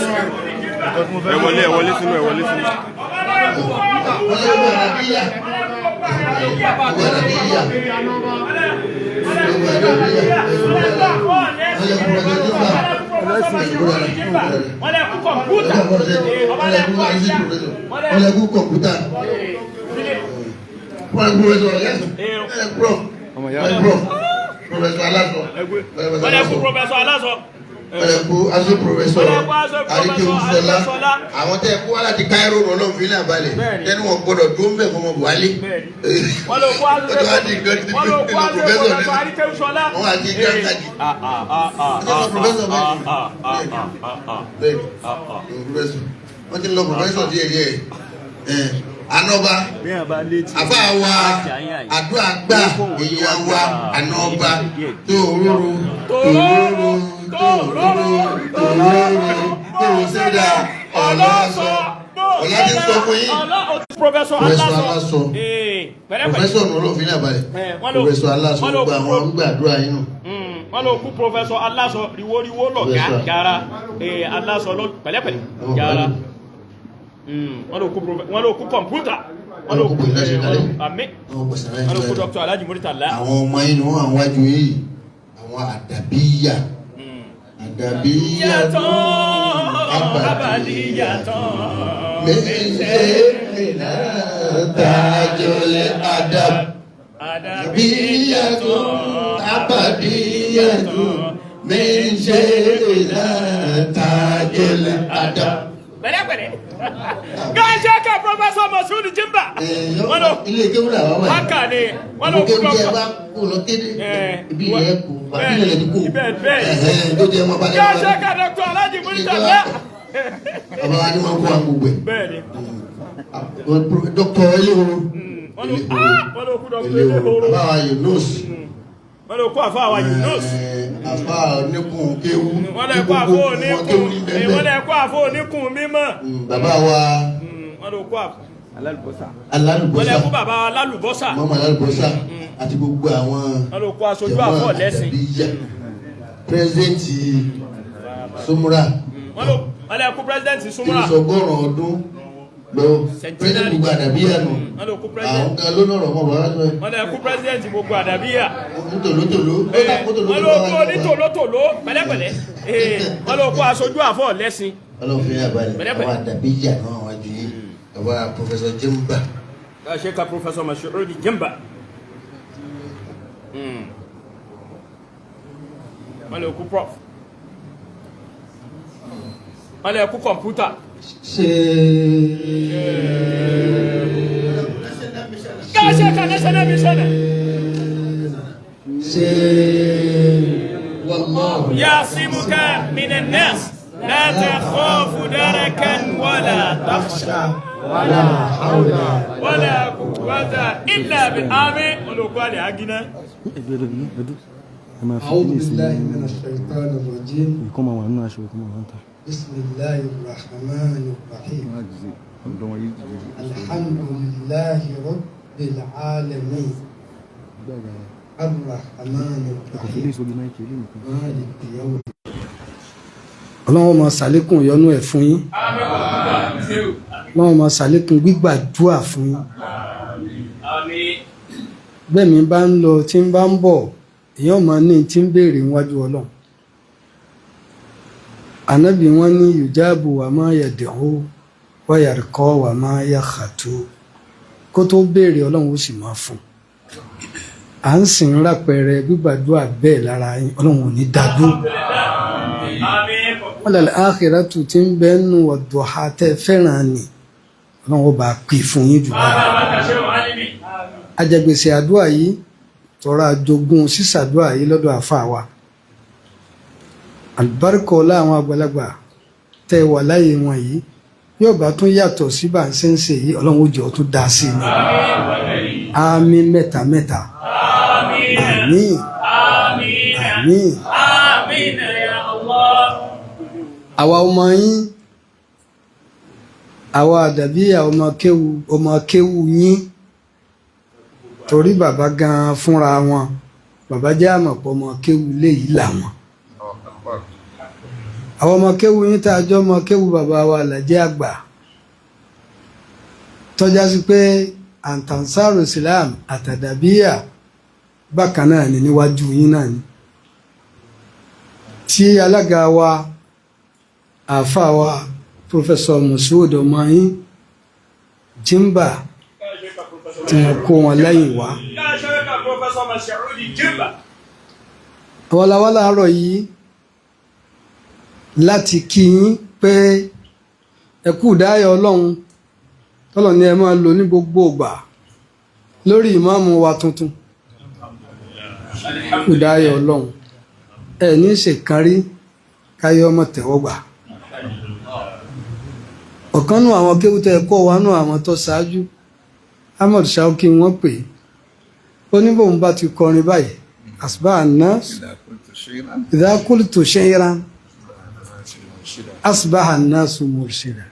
Ẹ wọlé, ẹ wọlé sínú, ẹ wọlé sínú. Wọ́n lè gbọ́ àdàbíyà. Gbogbo àdàbíyà. Gbogbo àdàbíyà. Wọ́n lè kúrò jẹ́ Wọ́n lè kú kọ̀mpútà. Wọ́n lè kú kọ̀mpútà. Wọ́n lè kú prof. Professor Aláṣọ. Wọ́n lè kú Professor Aláṣọ. Wọ́n lè kú aṣọ Professor Wọ́n lè kú aṣọ Professor Àríkéwúsọlá. Àríkéwúsọlá. Àwọn tẹ́ ẹ kó wá láti Cairo rọ̀ lọ́n fílẹ̀ àbálẹ̀. Tẹ́ni wọn gbọ́dọ̀ dún bẹ́ẹ̀ fọmọ Buhari. Wọ́n lè kú aṣọ Ó ti wá di nǹkan wọ́n lè kú aṣọ Professor Professor Àríkéwúsọlá. Wọ́n wá di jákàjì. Bẹ́ẹ̀ni, professor. Wọ́n ti lọ professor díẹ̀ díẹ̀. Ẹ̀ anọba àfa wa àdúrà gbà èèyàn wa anọba tòróró tòróró tòróró tòróró tòsídà ọlọ́sọ. Ọlá ti sọ fún yín. Professor Professor Aláṣọ. Aláṣọ. Pẹ̀lẹ́pẹ̀lẹ́. Professor nù olófin náà balẹ̀. Wọ́n ló- Professor Aláṣọ wọ́n ló gbogbo àwọn gbàdúrà yín nù. Wọ́n ló kú Professor Aláṣọ riworiwo lọ̀gá Professor. gara Aláṣọ ló pẹ̀lẹ́pẹ̀lẹ́ Ọmọ gara. Buhari. Wọ́n ló kú wọ́n ló kú kọ̀mpútà. Wọ́n ló Wọ́n ló kú kú ìlàṣẹ kalẹ̀. Àmín. Àwọn gbèsè Wọ́n ló kú náà. Dr. Alhaji Muritala. Àwọn ọmọ yìí ni wọ́n àwọn wájú yìí, àwọn àdàbíyà, àdàbíyà Yàtọ̀ abàdíyà abàdíyàtọ̀. méjèèjì tajọlẹ adab àdàbíyà tó abàdíyà tó méjèèjì tajọlẹ adab. Pẹ̀lẹ́pẹ̀lẹ́. Gáàsì ẹ̀ka Professor Moshood Jimba. Wọ́n ló Ilé kéwúrà wà wáyé. haka ni wọ́n ló kú Gbogbo ẹ Dr. bá kó lọ kéde ibi wọ́n- ilẹ̀ kù bàbí ilẹ̀ ní kù bẹ́ẹ̀, bẹ́ẹ̀. Ẹ̀hẹ́n, tó jẹ́ wọn bá Gáàsì lẹ́wọ̀n. ẹ̀ka Dr. Alhaji Muritala. Bàbá wa ni wọn kó wa gbogbo ẹ̀. Bẹ́ẹ̀ni. Dr. Elehoro. Wọ́n ló wọ́n ló kú Dr. Elehoro. Bàbá wa Yunus. Wọ́n ló kú àfa àwa Yunus. Àfa oníkun kéwú. Wọ́n lè kú àfọ oníkun wọ́n lè kú àfọ oníkun mímọ́. Bàbá wa Wọ́n ló kú àfọ. Alálùbọ́sà. Wọ́n lè kú bàbá alálùbọ́sà. Mọ́mọ́ Alálùbọ́sà àti gbogbo àwọn Wọ́n ló kú aṣojú àfọ lẹ́sìn. àdàbíyà. Pírẹ́sidẹ́ǹtì Sumura. Wọ́n lè kú President Sumura. Ìsọgọ́rùn ọdún lọ pírẹ́sidẹ́ǹtì gbogbo àdàbíyà nù. Wọ́n ló kú President. Àwọn kan ló lọ́rọ̀ mọ́ bàbá tó ẹ̀. Wọ́n lè kú President gbogbo àdàbíyà. Nítòlótòló. Wọ́n ló kú onítòlótòló pẹ̀lẹ́pẹ̀lẹ́. Wọ́n ló kú aṣojú àfọ lẹ́sìn. Ọlọ́run fi yà balẹ̀. Pẹ̀lẹ́pẹ̀lẹ́. Àwọn àdàbíyà náà wájú yìí, bàbá Professor Jimba. Sheikh Professor Mashood Jimba. Wọ́n lè kú prof. Wọ́n lè kú kọ̀mpútà. Ṣe Gáàsì ẹ̀ka national mission. Ṣe wàlláhu. Yasimuka minan nas la takhafu darakan wala takhsha Wàlá hawla. wala quwwata illa bil àmín. Olùkọ́ àlẹ́ àgínà. أعوذ بالله من الشيطان الرجيم. Ìkọ́ máa wà nínú aṣọ, ìkọ́ máa wà ń ta. بسم الله الرحمن الرحيم. الحمد لله رب العالمين الرحمن الرحيم مالك يوم. Ọlọ́run máa ṣàlékún ìyọ́nú ẹ̀ fún yín. Ọlọ́run máa ṣàlékún gbígbàdúà fún yín. Bẹ́ẹ̀ mi bá ń lọ tí ń bá ń bọ̀, èèyàn máa ní tí ń béèrè níwájú Ọlọ́run. Ànábì wọn ní yujabu wa ma yad'u wa yarqa wa ma yakhatu. Kó tó béèrè, Ọlọ́run ó sì máa fún un. À ń sì ń rápẹrẹ gbígbàdúrà bẹ́ẹ̀ lára yín. Ọlọ́run ò ní dádúró. Wọ́n lálẹ́ àkhírátù tí ń bẹ́ẹ̀ nù ọ̀dọ̀ha tẹ́ fẹ́ràn ni Ọlọ́run ó bá pè fún yín jù báyìí. Ajẹgbèsè àdúrà yìí tọrọ àjogún sísàdúrà yìí lọ́dọ̀ àfa wa, àlùbáríkọ láwọn àgbàlagbà tẹ́ wà láyé wọn yìí yóò bá tún yàtọ̀ sí bá ń ṣe ń ṣe yìí. Ọlọ́run ó jẹ́ ó tún dá sí i ní àmín mẹ́ta mẹ́ta. Àmín, àmín. Àwa ọmọ yín, àwa àdàbí ọmọ kéwu yín, torí bàbá gan fúnra wọn, bàbá jẹ́ àmọ̀pọ̀ ọmọ kéwu léyìí làwọn. Àwọn ọmọ kéwu yín tá a jọ ọmọ kéwu bàbá wa làjẹ́ àgbà tọ́já sí pé Ansaru Islam àtàdàbíyà bákan náà ni níwájú yín náà ni, tí alága wa àáfàá wa Professor Moshood ọmọ yín Jimba tí wọ́n kó wọn lẹ́yìn wá. Àwọn làwọn láàárọ̀ yìí láti kí yín pé ẹ kú ìdáyọ̀ Ọlọ́run tọ́lọ̀ ní ẹ máa lò ní gbogbo ìgbà lórí ìmáàmù wa tuntun. Kú ìdáyọ̀ Ọlọ́run, ẹ ní ṣèkárí káyọ̀ ọmọ tẹ̀wọ́gbà. Ọ̀kan nù àwọn kéwú tẹ́ kọ́ wa nù àwọn tó ṣáájú, Ahmad Shauki wọ́n pè é, ó ní bóun bá ti kọrin báyìí, àsùbá àná idha qultu shay'an asbaha an-nasu murshida.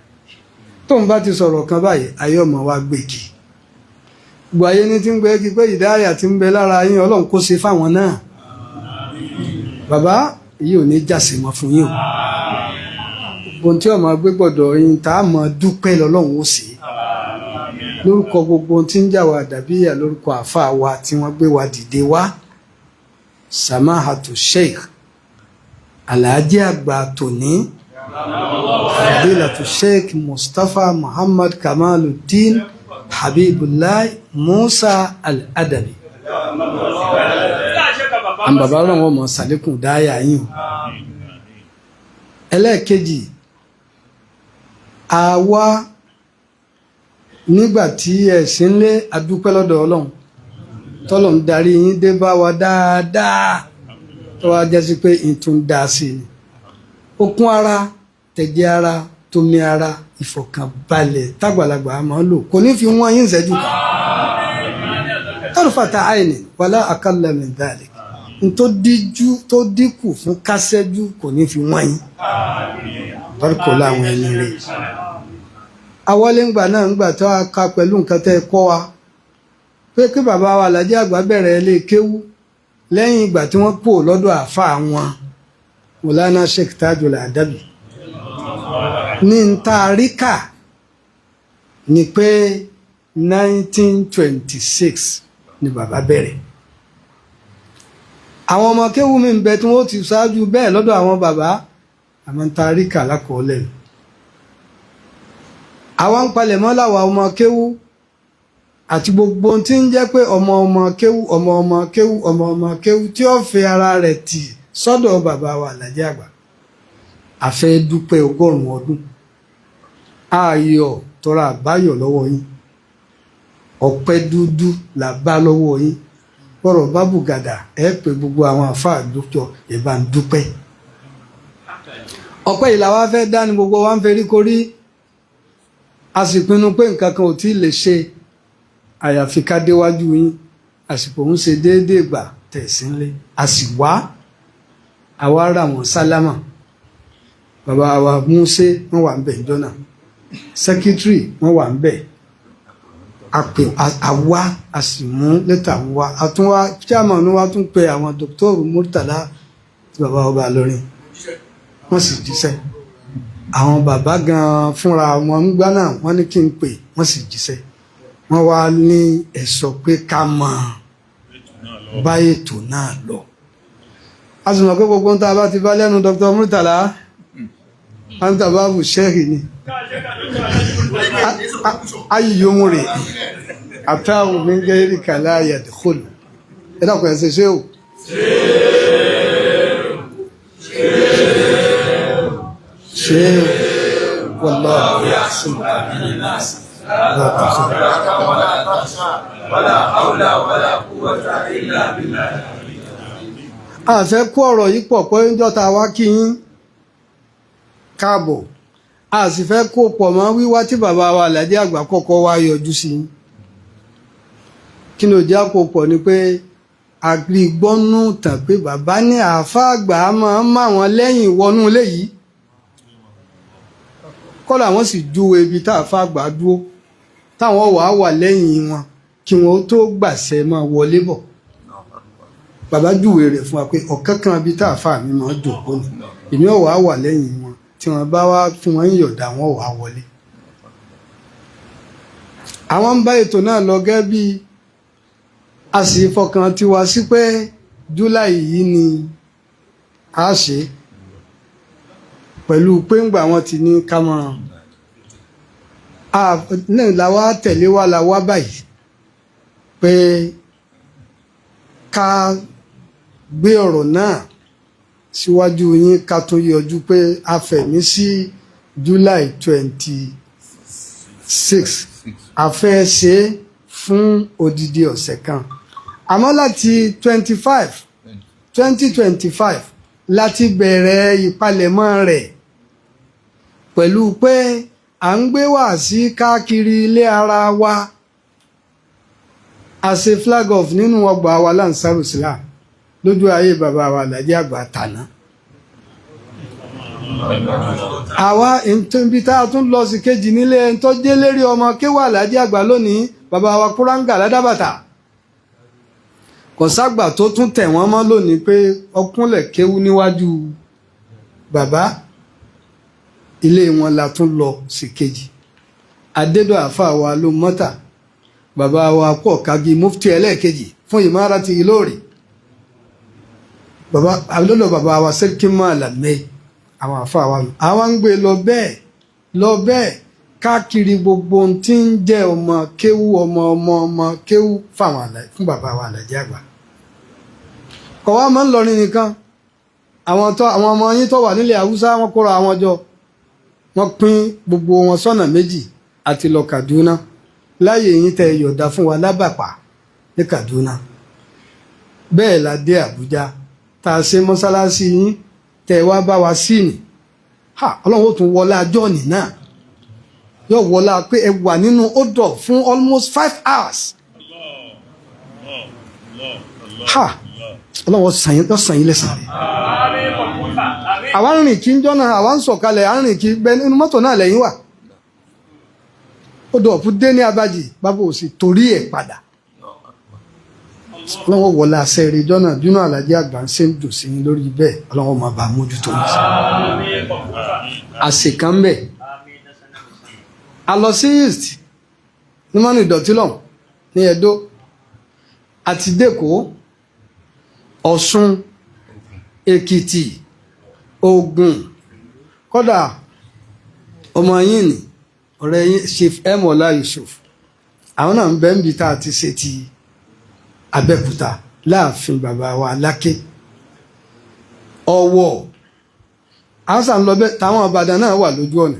Tóun bá ti sọ̀rọ̀ kan báyìí, ayé ọmọ wa gbèkì gbogbo ayé ní ti ń gbé kí pé ìdáyà ti ń bẹ lára yín, Ọlọ́run kó ṣe fáwọn náà. Bàbá yìí ò ní jàsè mọ́ fún yín o. Ohun tí ọmọ gbé gbọ́dọ̀ yín tá a mọ̀ dúpẹ́ lọ́lọ́run ó sì lórúkọ gbogbo ohun tí ń jà wá dàbíyà, lórúkọ àáfàá wa tí wọ́n gbé wa dìde wá, Samahatu Sheikh Alhaji àgbà tòní, Fadilatu Sheikh Mustapha Muhammad Kamaluddin Habibullah Musa Al-Adabi. Àwọn bàbá náà wọ́n mọ̀ sàlékún dáyà yín o. Ẹlẹ́ẹ̀kejì, àwa nígbà tí ẹ̀sìn lé adúpẹ́ lọ́dọ̀ Ọlọ́run tọ́lọ̀ ń darí yín dé bá wa dáadáa, tó wá jẹ́ sí pé ìtún dá sí ni. Okun ara, tẹ̀jẹ̀ ara, tómi ara, ìfọ̀kànbalẹ̀ tágbàlagbà máa ń lò kò ní fi wọ́n yín ìṣẹ́jú kan. Tarfata àìní wàlá aqalla min dhalik, n tó díjú tó dínkù fún kásẹ́jú kò ní fi wọ́n yín. Bárúkọ láwọn ẹni rẹ̀. Awọ́lé ńgbà náà ńgbà tó a ka pẹ̀lú nǹkan tẹ́ ẹ kọ́ wa pé kí bàbá wa Alhaji àgbà bẹ̀rẹ̀ ilé kéwú lẹ́yìn ìgbà tí wọ́n kú lọ́dọ̀ àáfàá wọn Mọ̀lánà Sheikh Tajul Adabi. Ní n ta ríkà ni pé 1926 ni bàbá bẹ̀rẹ̀. Àwọn ọmọ kéwú mi ń bẹ tí wọ́n ti ṣáájú bẹ́ẹ̀ lọ́dọ̀ àwọn bàbá, àmọ́ n ta ríkà lákọọ́lẹ̀. Àwọn ń palẹ̀mọ́ láwa ọmọ kéwú àti gbogbo ohun tí ń jẹ́ pé ọmọ ọmọ kéwú, ọmọ ọmọ kéwú, ọmọ ọmọ kéwú tí ó fi ara rẹ̀ tì sọ́dọ̀ bàbá wa Alhaji àgbà. A fẹ́ dúpẹ́ 100 ọdún. Ayọ̀ tọrọ àbáyọ̀ lọ́wọ́ yín, ọpẹ́ dúdú là bá lọ́wọ́ yín. Bọ́rọ̀ bá bùgàdà ẹ pé gbogbo àwọn àfáà dúpọ̀ ẹ bá ń dúpẹ́. Ọpẹ́ yìí làwa fẹ́ dá ní gbogbo wa ń ferí korí. A sì pinnu pé nǹkan kan ò tí ì lè ṣe àyàfi ká déwájú yín. Àsìkò ń ṣe déédéé gbà tẹ̀sí ńlẹ̀, a sì wá àwa ra wọn sálámà. Bàbá wa Músé wọn wà ń bẹ̀ níjọ́ náà, sẹ́kítírì wọn wà ń bẹ̀. A pè àwa, a sì mú lẹ́tà wa, a tún wá chairman wa tún pe àwọn dókítọ̀rù Murtala tí bàbá ọba lórin, wọ́n sì jíṣẹ́. Àwọn bàbá gan-an fúnra wọn ń gbá náà, wọ́n ní kí n pè, wọ́n sì jíṣẹ́. Wọ́n wá ní ẹ̀sọ́ pé ká mọ̀ bá ètò náà lọ. A sì mọ̀ pé gbogbo ń tá a bá ti bá lẹ́nu Dr. Murtala antababu sẹ́ẹ̀rì ni ayíyómúre àtàwọn mingeri kàlá yadkhulu. Ẹ dàpọ̀ ẹ̀ ṣe ṣé o. Ṣé wallahu ya'simuka minan nas. La takhaf. A fẹ́ kó ọ̀rọ̀ yìí pọ̀ pé ń jọ́ta wá kí yín káàbọ̀, a sì fẹ́ kó pọ̀ mọ́ wíwá tí bàbá wa Alhaji àgbà kọ́kọ́ wá yọjú sí yín. Kí ni òjá kó pọ̀ ni pé àgbìgbọ́nú tàn pé bàbá ní àáfàá àgbà máa ń máwọn lẹ́yìn wọnú ilé yìí, kọ́lá àwọn sì júwe ibi tá àáfàá àgbà dúró táwọn wàá wà lẹ́yìn wọn kí wọ́n tó gbàṣẹ máa wọlé bọ̀. Bàbá júwe rẹ̀ fún wa pé ọ̀kan kan bíi tá àfa mi máa jòkó ni, èmi ò wá wà lẹ́yìn wọn, tí wọ́n bá wá fún wọn ń yọ̀dà, wọn wà wọlé. Àwọn ń bá ètò náà lọ gẹ́gẹ́ bí a sì fọkàn tiwa sí pé July yìí ni a ṣe, pẹ̀lú pé ńgbà wọn ti ní ká mọ́ náà la wá tẹ̀lé wa la wá báyìí pé ká gbé ọ̀rọ̀ náà síwájú yín, ká tún yọjú pé a fẹ̀mí sí July 26. A fẹ́ ṣe é fún odidi ọ̀sẹ̀ kan, àmọ́ láti 25 2025 láti bẹ̀rẹ̀ ìpalẹ̀mọ́ rẹ̀, pẹ̀lú pé à ń gbé wàásí káàkiri ilé ara wa. A ṣe flag off nínú ọgbà wa Lansaru Islam lójú ayé bàbá wa Alhaji Àgbà tàná. Àwa ibi tá a tún lọ sí kejì nílé ẹni tó jẹ́ lérí ọmọ kéwà Alhaji Àgbà lónìí, bàbá wa Kúráńgà Ládàbàtà. Kò ságbà tó tún tẹ̀ wọ́n mọ́ lónìí pé ọkúnlẹ̀ kéwú níwájú bàbá. Ilé wọn la tún lọ sí kejì. Adédọ̀ àáfàá wa ló mọ́tà, bàbá wa pọ̀ kági, mufti ẹlẹ́ẹ̀kejì fún ìmára ti Ìlọrin, bàbá àlọ́lọ́, bàbá wa sẹ́ríkì máa làmẹ́, àwọn àáfàá wa. Àwọn ń gbé lọ bẹ́ẹ̀ lọ bẹ́ẹ̀ káàkiri gbogbo ohun tí ń jẹ́ ọmọ kéwú, ọmọ ọmọ ọmọ kéwú fáwọn àlàyé fún bàbá wa Àlàjì Àgbà. Kọ̀ wá máa ń lọrin nìkan. Àwọn tó àwọn ọmọ yín tó wà nílẹ̀ Haúsá, wọn kóra àwọn jọ, wọ́n pín gbogbo wọn sọ́nà méjì àti lọ Kaduna láyè yín tẹ yọ̀dá fún wa lábàpá ní Kaduna. Bẹ́ẹ̀ la dé Àbújá tá a ṣe mọ́sálásí yín tẹ wá bá wa sí ni. Ha, Ọlọ́run ó tún wọlé ajọ́ọ̀nì náà, yóò wọlé pé ẹ wà nínú odò fún almost 5 hours. Ha, Ọlọ́run ó san yín lẹ́san rẹ̀. Àwa ń rìn kí ń jọ́nà, àwa ń sọ̀kalẹ̀, à ń rìn kí bẹ́ẹ̀ nínú mọ́tò náà lẹ́yìn wà. Odò ọ̀fun dé ní abájì, bàbá ò sì torí ẹ̀ padà. Ọlọ́wọ́ wọlé àṣẹ rẹ̀ jọ́nà bínú Àlàjì Àgbà ń ṣe ń dùn sí lórí bẹ́ẹ̀. Ọlọ́wọ́ máa bá a mójútó ní sí. Àṣekàn ń bẹ̀. A lọ sí East ní mọ́nú ìdọ̀tí lọ́hùn ní Ẹdó àti dẹ́kọ̀, Ọ̀ṣun, Èkìtì, Ògùn. Kódà ọmọ yín ni ọ̀rẹ́ yín, Chief Emola Yusuf, àwọn náà ń bẹ níbi tá a ti ṣe ti Abẹ́òkúta láàfin bàbá wa Aláké. Ọ̀wọ̀ àwọn sàn lọ bẹ́ẹ̀, táwọn Ìbàdàn náà wà lójú ọ̀nà.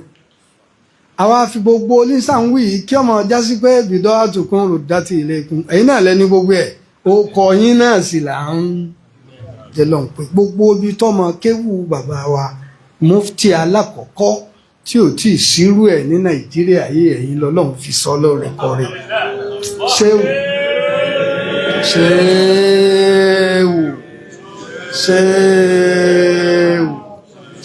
Àwa fi gbogbo onísànwí yìí kí ọmọ jásí pé bìdọ́ àtùkùn ròdàtì ilẹ̀kùn ẹ̀yin náà lẹ́ni gbogbo ẹ̀, ó kọ yín náà sì là ń jẹ́ lọ́n pé gbogbo ibi tọ́mọ kéwù bàbá wa mufti alákọ̀ọ́kọ́ tí ò tí ì sírú ẹ̀ ní Nàìjíríà yìí, ẹ̀yin lọ́lọ́run fi sọ lóòrèkọrè. Ṣéwù, ṣéwù, ṣéwù,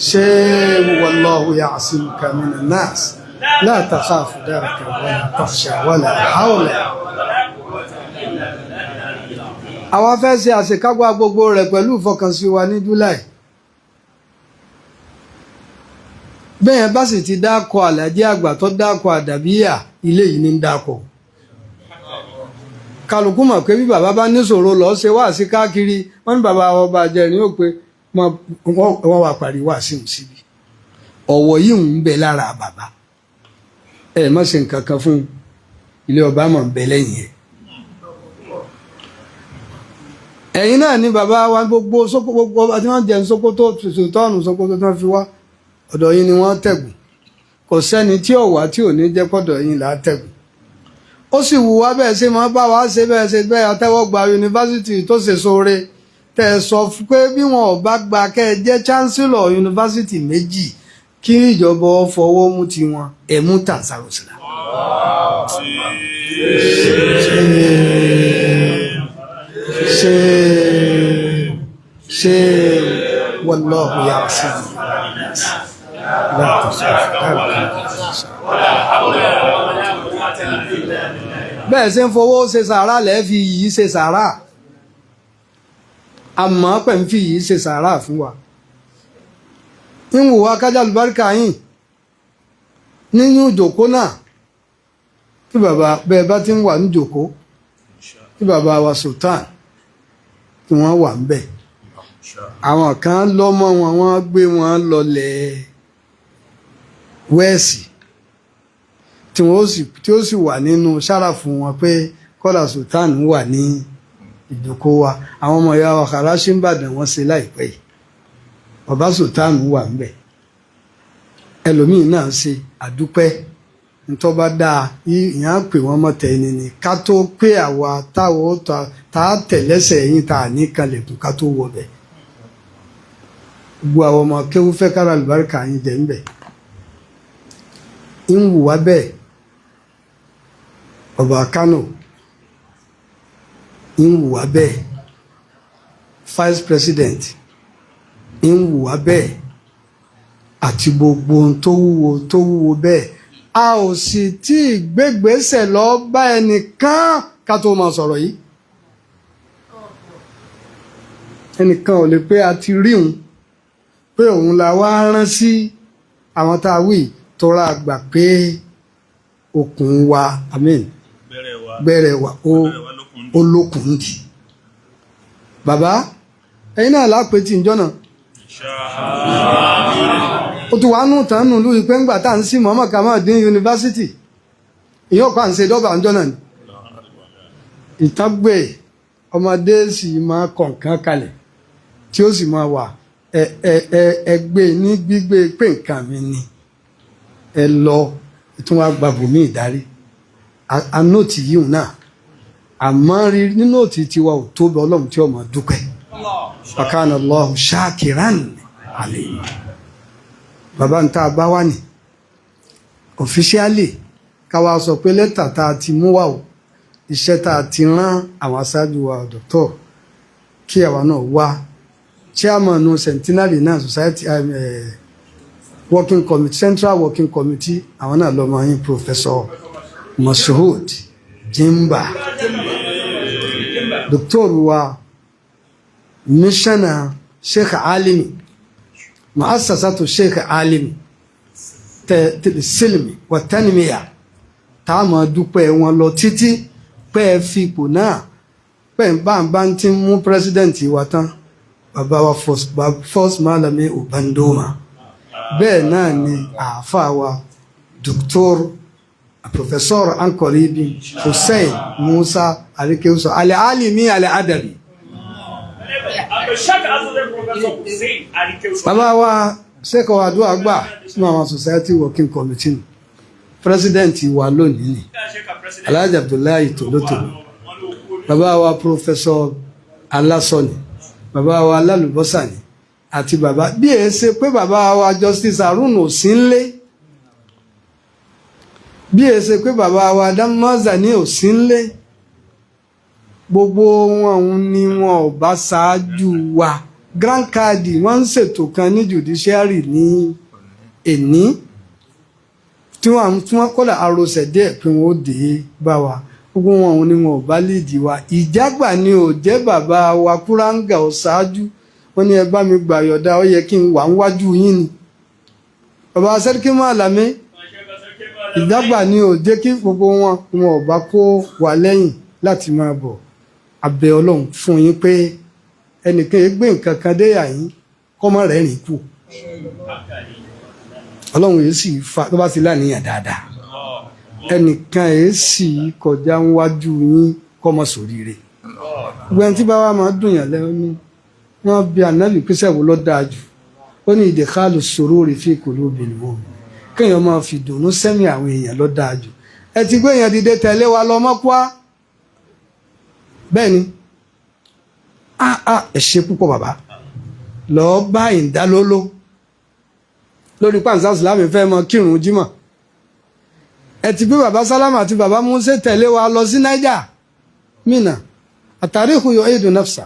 ṣéwù, wallahu ya'simuka minan nas, la takhafu daraka wala takhsha wala hawla. Àwa fẹ́ ṣe àṣekágbá gbogbo rẹ̀ pẹ̀lú ìfọkànsí wa ní July. Bẹ́ẹ̀ bá sì ti dákọ̀ Àlàjì Àgbà tó dákọ̀ àdàbíyà, ilé yìí ní ń dákọ̀. Kálukú mọ̀ pé bí bàbá bá níṣòro lọ́ọ́ ṣe wá sí káàkiri, wọ́n ní bàbá ọba àjẹrìn ó pé wọ́n wà parí wá sí òun síbi. Ọ̀wọ̀ yìí ń bẹ lára bàbá. Ẹ má ṣe nǹkan kan fún ilé ọba mọ̀ ń bẹ lẹ́yìn ẹ̀. Ẹ̀yin náà ní bàbá wa gbogbo gbogbo ọba tí wọ́n jẹ ní Sókótó, Sultanu Sókótó tí wọ́n fi wá ọ̀dọ̀ yín ni wọ́n tẹ̀gùn. Kò sẹ́ni tí ò wá tí ò ní jẹ́ pọ̀dọ̀ yín là á tẹ̀gùn. Ó sì wù wá bẹ́ẹ̀ ṣe máa bá wa ṣe bẹ́ẹ̀ ṣe bẹ́ẹ̀ àtẹ́wọ́gba yunifásitì tó ṣe sóore tẹ̀ ẹ sọ pé bí wọn ò bá gba kẹ́ ẹ jẹ́ chancellor yunifásitì méjì, kí ìjọba fọwọ́ mú tiwọn ẹ̀ mú tàǹsàròsìlà. Ṣe ṣe wallahu ya'simu la takhaf. Bẹ́ẹ̀ ṣe ń fowó ṣe sàárà lẹ́ẹ̀ fi yìí ṣe sàárà. Àmọ́ pẹ̀ǹfì yìí ṣe sàárà fún wa. Ń wò wá kájà lùbáríkà yìí nínú ìjòkó náà, tí bàbá bẹ́ẹ̀ bá ti ń wà níjòkó, tí bàbá wa Sultan tí wọ́n wà ń bẹ̀, àwọn kan lọ́mọ wọn, wọ́n gbé wọn lọlẹ̀ wẹ́ẹ̀sì tí wọ́n sì tí ó sì wà nínú sáràfù wọn pé kọ́lá Sultan wà ní ìjòkó wa. Àwọn ọmọ ìyá wa Kàràṣí Ìbàdàn wọ́n ṣe láìpẹ́ yìí, bàbá Sultan wà ń bẹ̀. Ẹlòmíín náà ṣe àdúpẹ́ ntọ́ba dáa, ìyẹn á pè wọ́n mọ̀tẹ́ ẹni ni ká tó pé àwa táwọn tá a tẹ̀lẹ́sẹ̀ yín tá a ní kalẹ̀kùn ká tó wọbẹ̀. Gbogbo àwọn ọmọ kéwú fẹ́ kára àlùbáríkà yín jẹ́ ń bẹ̀, ń wù wá bẹ́ẹ̀. Ọba Kano ń wù wá bẹ́ẹ̀, vice president ń wù wá bẹ́ẹ̀, àti gbogbo ohun tó wúwo tó wúwo bẹ́ẹ̀. A ò sì tí ì gbégbèsè lọ bá ẹnìkan ká tó máa sọ̀rọ̀ yìí. Ẹnìkan ò lè pé a ti rí òun pé òun la wá rán sí àwọn tá a wí tọ́ra àgbà pé okùn wa, amen, gbẹrẹ wa ó lókun dì. Bàbá, ẹ̀yin náà lápẹtì ìjọ náà ó ti wàá nù tán nù lórí pé ńgbà tá à ń sí Muhammad Kamaldeen Yunifásitì, ìyẹn ọ̀pá ń ṣe dọ́gba ńjọ́ náà ni. Ìtàgbé ọmọdé sì máa kọ̀ǹkan kalẹ̀ tí ó sì máa wà ẹ ẹ ẹ ẹ gbé ní gbígbé pé nǹkan mi ni ẹ lọ tún wá gba bòmí ìdarí anóòtì yìí náà. Àmọ́ rí nínú òtí tiwa ò tóbi, Ọlọ́run tí ọmọ dúpẹ́. Wakana Allahu shakiran alim. Bàbá ń tá a bá wà ní officially, káwa sọ pé lẹ́tà tá a ti mú wá o, iṣẹ́ tá a ti rán àwọn aṣáájú wa dọ́tọ̀ kí àwa náà wá, chairman centenary náà society working committee, central working committee, àwọn náà lọ́mọ yín Professor Mashood Jimba, doctor wa, missioner Sheikh Alimi, muassasatu Sheikh Alimi tẹ silmi wa tanmiya, tá a máa dúpẹ́ wọn lọ títí pé ẹ fi ipò náà pé ń bá ń bá ń ti mú president wa tán, bàbá wa first Malami Ubandoma. Bẹ́ẹ̀ náà ni àáfàá wa Doctor Professor Ankoribi Hussein Musa Arikewuso Alẹ́ Alimi Alẹ́ Adabi. Bàbá wa sẹ́kọ̀ọ́ àdúrà gbà sínú àwọn society working committee, president wa lónìí ni Alhaji Abdullahi Tòlótòló, bàbá wa Professor Alásọ̀nì, bàbá wa Alálùbọ́sàní, àti bàbá bí èé ṣe pé bàbá wa Justice Harun ò sí nlé, bí èé ṣe pé bàbá wa Damaza ní ò sí nlé, gbogbo wọn ni wọn ò bá ṣáájú wa. Grand card wọ́n ń ṣètò kan ní judiciary ní èní tí wọ́n kọ́lá arosẹ̀ díẹ̀ pé wọ́n ó dé bá wa. Gbogbo wọn ni wọn ò bá lídìí wa. Ìjágbà ni ò jẹ́ bàbá wa kúráǹgà ò ṣáájú. Wọ́n ní ẹ bá mi gbà yọ̀dá, ó yẹ kí n wà níwájú yín ni bàbá Sẹ́ríkì Málàmí. Ìjágbà ni ò jẹ́ kí gbogbo wọn ò bá kó wà lẹ́yìn láti máa bọ̀. Abẹ́ Ọlọ́run fún yín pé ẹnìkan gbé nǹkan kan dé àyín kọ́mọ rẹ̀ rìn kù. Ọlọ́run yìí sì fa tó bá ti láníyàn dáadáa, ẹnìkan yìí sì kọjá níwájú yín kọ́mọ sóríire. Gbogbo ẹni tí bá wà máa dùn yàn lẹ́nu, wọ́n bí ànábì pèsè wo ló dáa jù, ó ní ìdèkálù sururi fi qulubil mu'min, kéèyàn máa fi dùnú sẹ́mi àwọn èèyàn ló dáa jù. Ẹ ti gbé èèyàn dìde tẹ̀lé wa lọ mọ́kúá. Bẹ́ẹ̀ ni, ẹ ṣe púpọ̀ bàbá. Lọ́ọ́ bá ìdálóló lórí pàǹsá sìlámì fẹ́ mọ kírun jímọ̀. Ẹ ti gbé bàbá sálámà àti bàbá músè tẹ̀lé wa lọ sí Niger mina. Àtàríkù yọ èdè nafsa,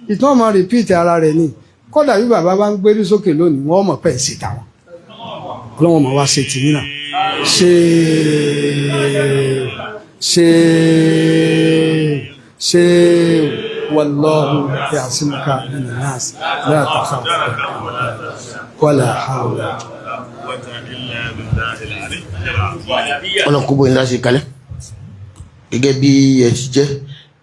ìtàn ọmọ rìpíìtì ara rẹ̀ ni. Kódà bí bàbá bá ń gbérí sókè lónìí, wọ́n mọ̀ pẹ́ sí tàwọn. Ọlọ́wọ́n mọ̀ wá ṣe tìyín náà ṣe ṣe ṣe. Wallahu ya'simuka minan nas la takhaf wala hawla. Ọlọ́run kó bóyin láti kalẹ̀ gẹ́gẹ́ bí ẹ ti jẹ́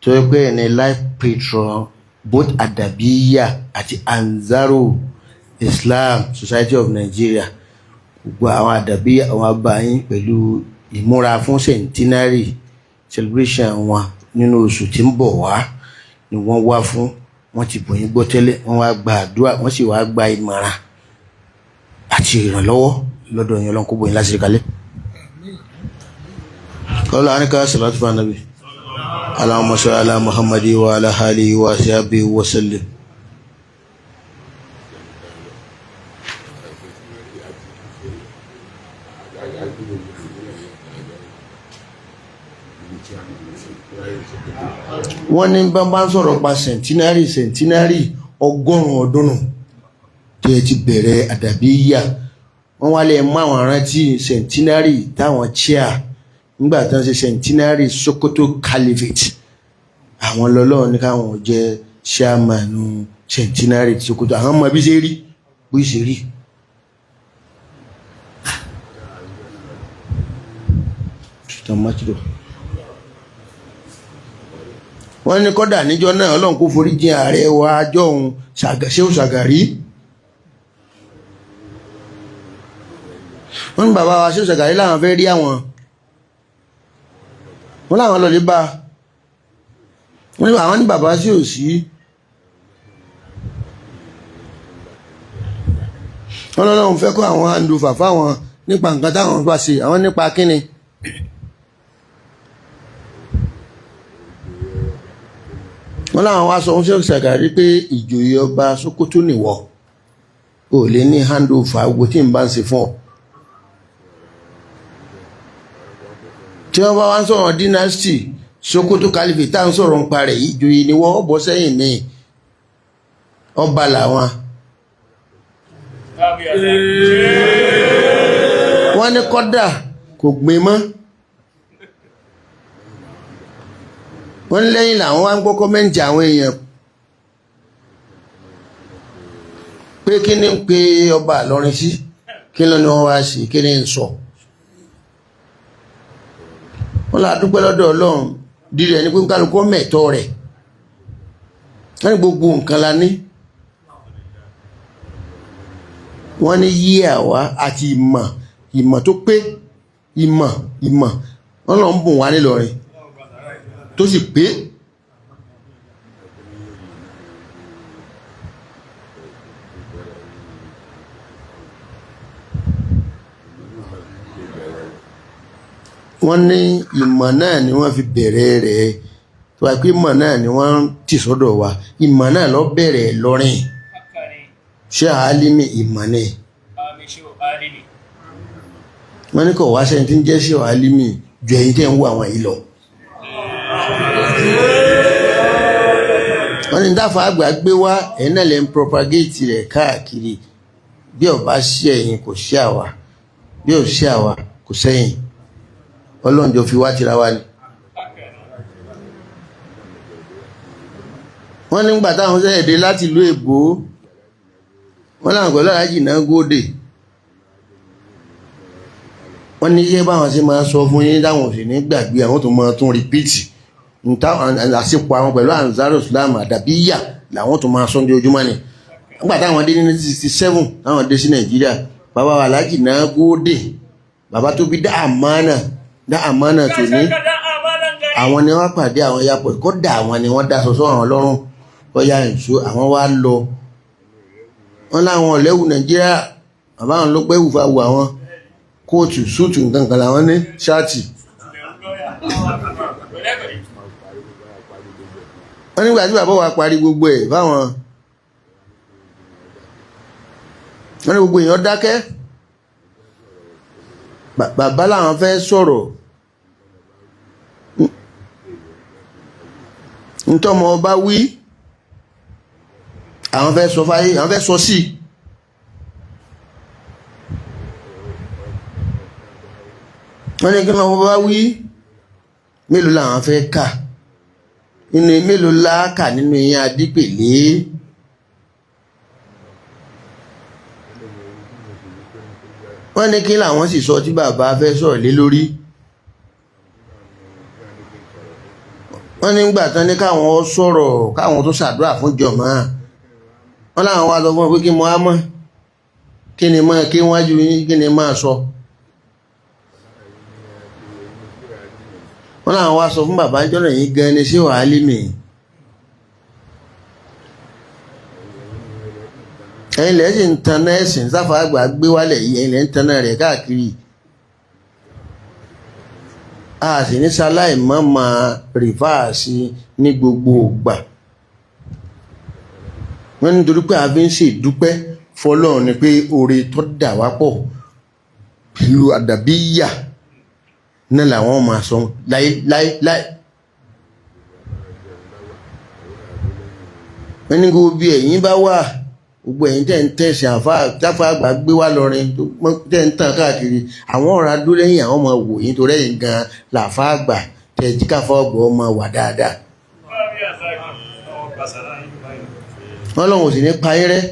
tó yẹ pé ẹni life patron both Adabiya àti Ansaru Islam Society of Nigeria, gbogbo àwọn Adabiya àwọn abáyín pẹ̀lú ìmúra fún centenary celebration wọn nínú oṣù tí ń bọ̀ wá ni wọ́n wá fún. Wọ́n ti bòyìn gbọ́ tẹ́lẹ̀, wọ́n wá gba àdúrà, wọ́n sì wá gba ìmọ̀ràn àti ìrànlọ́wọ́ lọ́dọ̀ yẹn. Ọlọ́run kó bóyin láti kalẹ̀. قال عنك صلاة النبي اللهم صل على محمد وعلى آله وصحبه وسلم. Wọ́n ní bá bá ń sọ̀rọ̀ pa centenary 100 ọdún nù tí ẹ ti bẹ̀rẹ̀ Àdàbíyà. Wọ́n wá lè mú àwọn rántí centenary táwọn chair nígbà tí wọ́n ṣe centenary Sokoto Caliphate, àwọn lọ́lọ́run ní káwọn jẹ́ chairman centenary Sokoto. Àwọn ọmọ bí ṣe rí bí ṣe rí. Wọ́n ní kọ́dà níjọ́ náà Ọlọ́run kó forí jìn ààrẹ wa àjọ òun Shehu Shagari. Wọ́n ní bàbá wa Shehu Shagari láwọn fẹ́ rí àwọn, wọ́n láwọn lọ lè bá wọ́n ní àwọn ní bàbá sí ò sí. Wọ́n lọ́lọ́run fẹ́ kó àwọn handover fáwọn nípa nǹkan táwọn bá ṣe, àwọn nípa kíni. Wọ́n láwọn wá sọ fún Shehu Shagari pé ìjòyè ọba Sokoto nìwọ ò lè ní handover gbogbo tí n bá ń ṣe fún ọ. Tí wọ́n bá wá ń sọ̀rọ̀ dynasty Sokoto Caliphate tá à ń sọ̀rọ̀ ń parẹ̀, ìjòyè ni wọ́n bọ́ sẹ́yìn ní ọba làwọn. Wọ́n ní kọ́dà kò gbé mọ́. Wọ́n ní lẹ́yìn làwọn wá ń gbọ́ kọ́mẹ́ǹtì àwọn èèyàn pé kí ni ń pe ọba Ìlọrin sí, kí ló ní wọ́n wá sí, kí ni ń sọ. Wọ́n là dúpẹ́ lọ́dọ̀ Ọlọ́run dídẹ̀ ní pé kálukú mẹ̀tọ́ rẹ̀. Wọ́n ní gbogbo nǹkan la ní. Wọ́n ní yí àwa àti ìmọ̀ ìmọ̀ tó pé ìmọ̀ ìmọ̀ wọ́n lọ ń bùn wá nílọrin tó sì pé. Wọ́n ní ìmọ̀ náà ni wọ́n fi bẹ̀rẹ̀ rẹ̀, tó wáyé pé ìmọ̀ náà ni wọ́n ti sọ́dọ̀ wa, ìmọ̀ náà lọ bẹ̀rẹ̀ lọ́rin. Ṣé Àálímì ìmọ̀ ni? Wọ́n ní kò wá sẹ́ni tí ń jẹ́ ṣé Àálímì ju ẹ̀yin tẹ́ ń wo àwọn yìí lọ. Wọ́n ní dáfà àgbà gbé wá, ẹ̀yin náà lè ń propagate rẹ̀ káàkiri. Bí ó bá sí ẹ̀yin kò sí àwa, bí ò sí àwa kò sẹ́yìn. Ọlọ́run jọ fi wá tira wa ni. Wọ́n nígbà táwọn sẹ́yìn dé láti ìlú Èbó, wọ́n láwọn pẹ̀lú Aláàjì náà góòdè. Wọ́n ní iṣẹ́ báwọn ṣe máa sọ fún yín táwọn ò sì ní gbàgbé, àwọn tó máa tún rìpíìtì àṣepọ̀ àwọn pẹ̀lú Ansaru Islam Àdàbíyà làwọn tó máa sọ ní ojúmọ́ ni. Nígbà táwọn dé ní 1967 táwọn dé sí Nàìjíríà, bàbá wa Aláàjì náà góòdè, bàbá tó bí dá àmánà dá àmánà tó ní, àwọn ni wọ́n pàdé àwọn airport, kódà àwọn ni wọ́n dáṣọ sọ àwọn lọ́rùn bóyá ìṣó àwọn wá lọ. Wọ́n láwọn ọ̀lẹ́wù Nàìjíríà, bàbá àwọn ló pẹ́ wùfà wù àwọn kóòtù súùtù nǹkan kan làwọn ní ṣáàtì. Wọ́n nígbà tí bàbá wa parí gbogbo ẹ̀ báwọn, wọ́n ní gbogbo èèyàn dákẹ́. Bàbá làwọn fẹ́ sọ̀rọ̀ ntọ́mọ ọba wí, àwọn fẹ́ sọ fáyé, àwọn fẹ́ sọ sí. Wọ́n ní kí wọ́n bá wí, mélòó làwọn fẹ́ kà Nínú mélòó láàkà nínú eyín adípèlé? Wọ́n ní kí làwọn sì sọ tí bàbá fẹ́ sọ̀rọ̀ lé lórí. Wọ́n nígbà tán ní káwọn sọ̀rọ̀ káwọn tó ṣàdúrà fún jọ̀mọ́. Wọ́n láwọn wá sọ fún wọn pé kí mo á mọ̀, kí ni máa kí wájú yín, kí ni máa sọ. Wọ́n láwọn wá sọ fún bàbá jọ́nà yìí gan ni ṣé wàá lé mi. Ẹ̀yin lẹ́ sì ń tan ẹ̀sìn sáfà àgbà gbé wálẹ̀ yìí, ẹ̀yin lẹ́ ń tan rẹ̀ káàkiri. A sì ní sáláì mọ́ máa rìfáàsì ní gbogbo ìgbà. Wọ́n nítorí pé a fi ń ṣe ìdúpẹ́ fọlọ́run ni pé oore tó dà wá pọ̀ pẹ̀lú àdàbíyà náà làwọn máa sọ láé láé láé. Wọ́n ní gbogbo bí ẹ̀yin bá wà, gbogbo ẹ̀yin tẹ́ ń tẹ̀sí àfa àgbà gbé wá lọrin tẹ́ ń tàn káàkiri, àwọn ọ̀rọ̀ adó lẹ́yìn àwọn ọmọ wò yín torí ẹ̀yin gan làfa àgbà tẹ̀ jí káfa ọgbà ọmọ wà dáadáa. Wọ́n lọ́wọ́ sì ní pa yín rẹ́.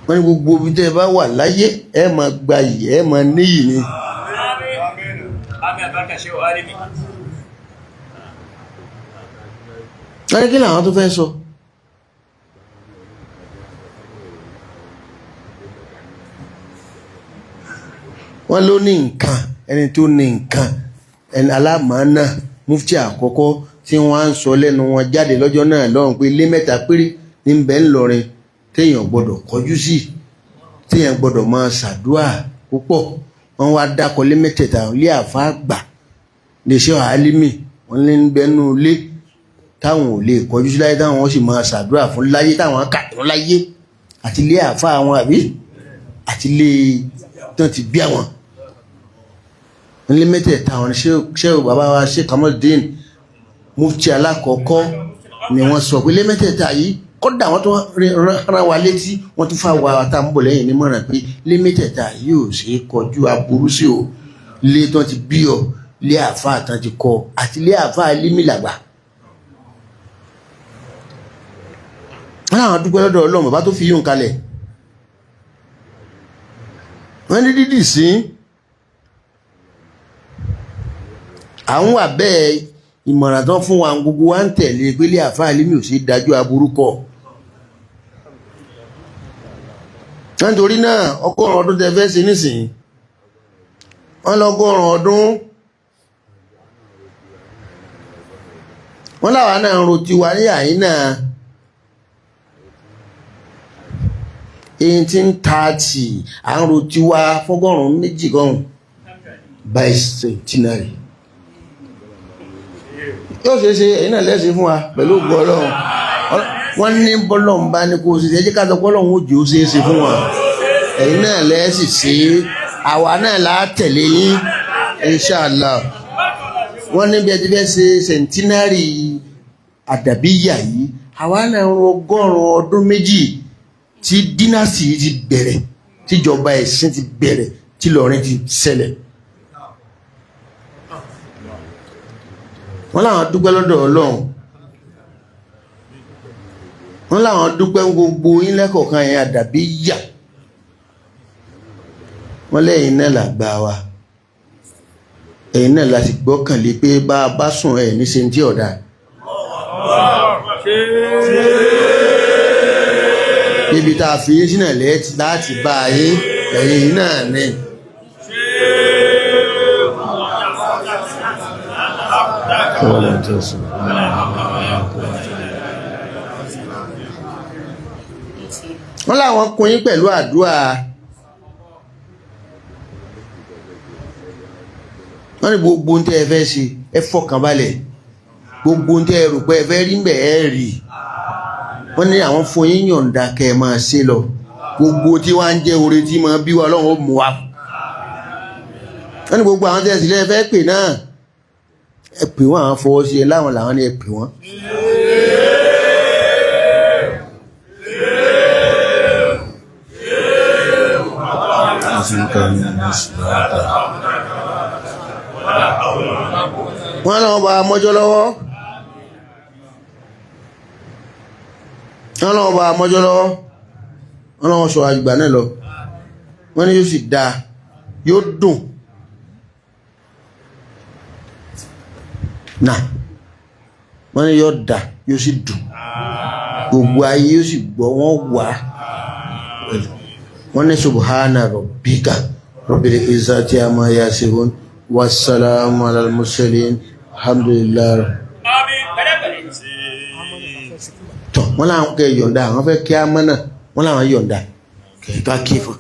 Wọ́n ní gbogbo ibi tẹ́ ẹ bá wà láyé ẹ máa gbayì ẹ máa níyì ni. Wọ́n ní kí làwọn tó fẹ́ sọ. Wọ́n ló ní nǹkan, ẹni tó ní nǹkan, ẹni alámàánà mufti àkọ́kọ́ tí wọ́n á ń sọ lẹ́nu wọn jáde lọ́jọ́ náà lọ́hùn pé ilé mẹ́ta péré ní bẹ́ẹ̀ ńlọrin téèyàn gbọ́dọ̀ kọjú sí, téèyàn gbọ́dọ̀ máa ṣàdúà púpọ̀. Wọ́n wá dákọ lé mẹ́tẹ̀ẹ̀ta, ilé àfa àgbà lè ṣe àálímì, wọ́n lé ń bẹnu ilé táwọn ò lè kọjú sí láyé táwọn sì máa ṣàdúrà fún láyé táwọn kà fún láyé, àti ilé àfa àwọn àbí àti ilé tán ti bí àwọn. Ilé mẹ́tẹ̀ẹ̀ta àwọn ṣé bàbá wa ṣe Kamaldeen mufti alákọ̀ọ́kọ́ ni wọ́n sọ pé ilé mẹ́tẹ̀ẹ̀ta yìí, kódà wọ́n tún rán wa létí, wọ́n tún fà wá tá à ń bọ̀ lẹ́yìn nímọ̀ràn pé ilé mẹ́tẹ̀ẹ̀ta yìí ò ṣe é kọjú aburú sí o. Ilé tán ti bí ọ, ilé àfa tán ti kọ, àti ilé àfa límìlàgbà. Wọ́n láwọn dúpẹ́ lọ́dọ̀ Ọlọ́run bàbá tó fi yún kalẹ̀. Wọ́n ní dídì sí àwọn wà bẹ́ẹ̀, ìmọ̀ràn tán fún wa gbogbo wa ń tẹ̀lé pé ilé àfa límì ò sí dájú aburú kọ. Nítorí náà ọgọ́rùn-ún ọdún tẹ fẹ́ ṣe nísìnyí, wọ́n lọ́gọ́rùn-ún ọdún, wọ́n láwa náà ń ro tiwa ní àyín náà 1830 à ń ro tiwa fọ́gọ́rùn-ún méjì gọ́rùn by centenary. Yóò ṣe é ṣe ẹ̀yin náà lẹ́sìn fún wa pẹ̀lú ògo Ọlọ́run. Wọ́n ní bọ́lọ́run bá ní kó o ṣe ṣe, ẹ jẹ́ ká sọ bọ́lọ́run ó jò ó ṣe é ṣe fún wa. Ẹ̀yin náà lẹ́sìn ṣe é, àwa náà là á tẹ̀lé yín inshallah. Wọ́n ní bí ẹ ti fẹ́ ṣe centenary àdàbíyà yìí, àwa náà ń ro ọgọ́rùn-ún ọdún méjì tí dínásì yìí ti bẹ̀rẹ̀, tíjọba ẹ̀sìn ti bẹ̀rẹ̀, tí Ìlọrin ti ṣẹlẹ̀. Wọ́n láwọn dúpẹ́ lọ́dọ̀ Ọlọ́run, wọ́n láwọn dúpẹ́ gbogbo yín lẹ́kọ̀ọ̀kan yẹn àdàbí yà. Wọ́n lẹ́yìn náà làgbà wa, ẹ̀yin náà la sì gbọ́kànlé pé bá a bá sùn ẹ̀ ní ṣe ń tí ọ̀dà. Níbi tá a fi yín sínú láti bá a yín, ẹ̀yin náà ni. Wọ́n láwọn kún yín pẹ̀lú àdúrà. Wọ́n ní gbogbo ohun tẹ́ ẹ fẹ́ ṣe, ẹ fọkàn balẹ̀. Gbogbo ohun tẹ́ ẹ rò pé ẹ fẹ́ rí mbẹ̀ ẹ rí. Wọ́n ní àwọn fún yín yọ̀ǹda kẹ́ ẹ máa ṣe lọ. Gbogbo tí wàá ń jẹ́ oore tí máa bí wa Ọlọ́run ó mú wa. Wọ́n ní gbogbo àwọn tẹ́ ẹ sì lẹ́ fẹ́ pè náà, ẹ pè wọ́n, àwọn fọwọ́ sí ẹ láwọn làwọn ní ẹ pè wọ́n. Wọ́n lọ́wọ́ bá mọ́jọ́ lọ́wọ́. Wọ́n lọ́wọ́ bá mọ́jọ́ lọ́wọ́. Wọ́n lọ́wọ́ sọ àgbà náà lọ. Wọ́n ní yóò sì dáa, yóò dùn. Nà wọ́n ní yóò dáa, yóò sì dùn. Gbogbo ayé yóò sì gbọ́, wọ́n wà. Wọ́n ní subhana rabbika rabbil izzati amma yasifun wassalamu alal mursalin alhamdulillah. Àmín pẹ̀lẹ́pẹ̀lẹ́. Tọ́ wọ́n láwọn kẹ́ yọ̀ǹda, àwọn fẹ́ kí á mọ́nà, wọ́n láwọn yọ̀ǹda kẹ́ kí fún.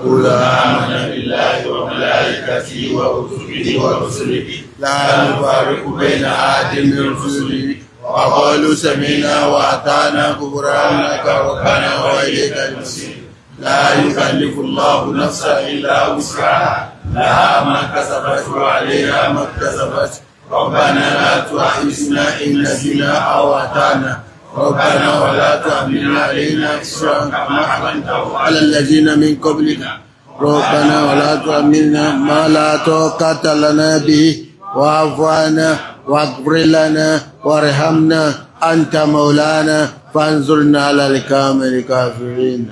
قل آمنا بالله وملائكته وكتبه ورسله لا نفرق بين أحد من رسله وقالوا سمعنا وأطعنا غفرانك ربنا وإليك المصير لا يكلف الله نفسا إلا وسعها لها ما كسبت وعليها ما اكتسبت ربنا لا تؤاخذنا إن نسينا أو أخطأنا ربنا ولا تحمل علينا إصرا كما حملته على الذين من قبلنا ربنا ولا تحملنا ما لا طاقة لنا به واعف عنا واغفر لنا وارحمنا أنت مولانا فانصرنا على القوم الكافرين.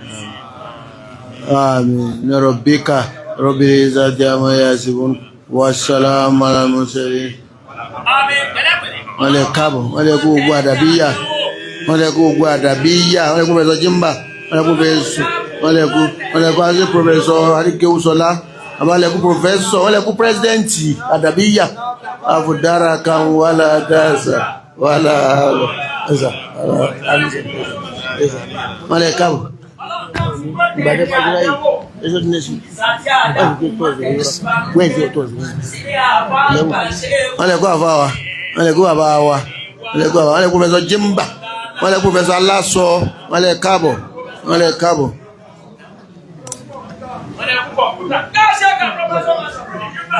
آمين. ربك رب العزة عما يصفون والسلام على المرسلين. Àmín pẹ̀lẹ́pẹ̀lẹ́. Wọ́n lè káàbọ̀, wọ́n lè kó gbogbo àdàbíyà, wọ́n lè kó gbogbo àdàbíyà, wọ́n lè kó pẹ̀sọ̀ jimba, wọ́n lè kó pẹ̀sọ̀, wọ́n lè kó àti pọfẹsọ àríkéwùsọlá, àbá lè kó pọfẹsọ, wọ́n lè kó pírẹsidẹ́ǹtì àdàbíyà, àfùdára kan wàlà dáàsà wàlà ẹ̀sà ẹ̀sà, wọ́n lè káàbọ̀. Ìgbàdé pàdé láyé, ẹ̀sọ́ ti nẹ́sì, wẹ́ẹ̀sì ọ̀tọ̀ wọ́n lè kó àfa wa, wọ́n lè kó bàbá wa, wọ́n lè kó bàbá, wọ́n lè kó pọfẹsọ jimba, wọ́n lè kó pọfẹsọ aláṣọ, wọ́n lè káàbọ̀, wọ́n lè káàbọ̀. Wọ́n lè kú kọ̀ǹpútà. Káṣíà kà pọfẹsọ máa sọ̀rọ̀ nígbà.